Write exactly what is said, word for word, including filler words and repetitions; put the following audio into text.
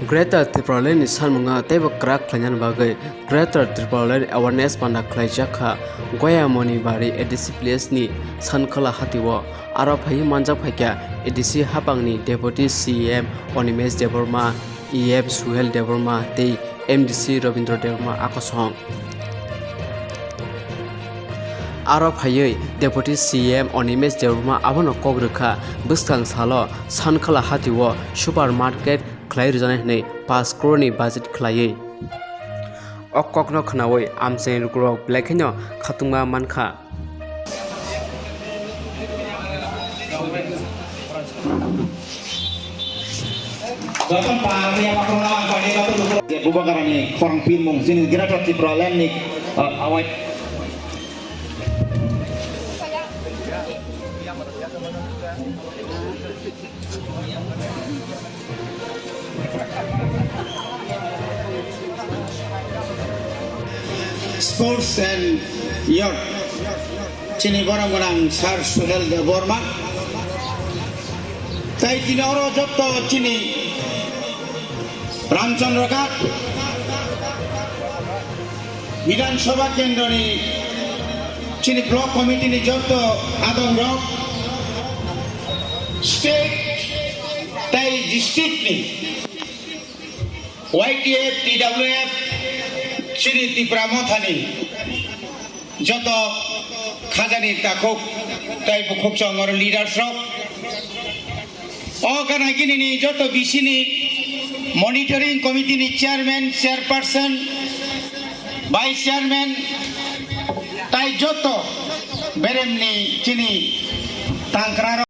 Greater Tipraland ni sanmunga teibo kwrak khlainani bagwi Greater Tipraland Awareness panda khlaijak kha Goyamoni Bari A D C Place ni Sankhala hatio. Aro phaiwi manjak phaikha A D C hapangni Deputy C E M Animesh Debbarma, E M Suhel Debbarma tei M D C Rabindra Debbarma a kosong. Aro phaiwi Deputy C E M Animesh Debbarma abono kok rwkha bwskang salo Sankhala hatio supermarket khlai rwjaknai hwnwi paanch crore ni budget khlaiwi. O kokno khnaui amchaini lukurok belai kheno khatungma mankha. Bubagrani khorang pirmung chini Greater Tipraland ni, uh, awai. Sports and Youth, chini borok gwnang Sir Suhel Debbarma, tai tini oro jotto chini Ramchandra Ghat Bidhan Sabha Kendroni chini Block Committee ni jotto adongrok, state tai district ni Y T F, T W F, chini Tipra Mothani joto khajani takhuk tai bukhuk chongor leaders rok. O gana gini ni joto B C ni monitoring committee ni chairman, chairperson, vice chairman, tai joto berem ni chini tangkra rok.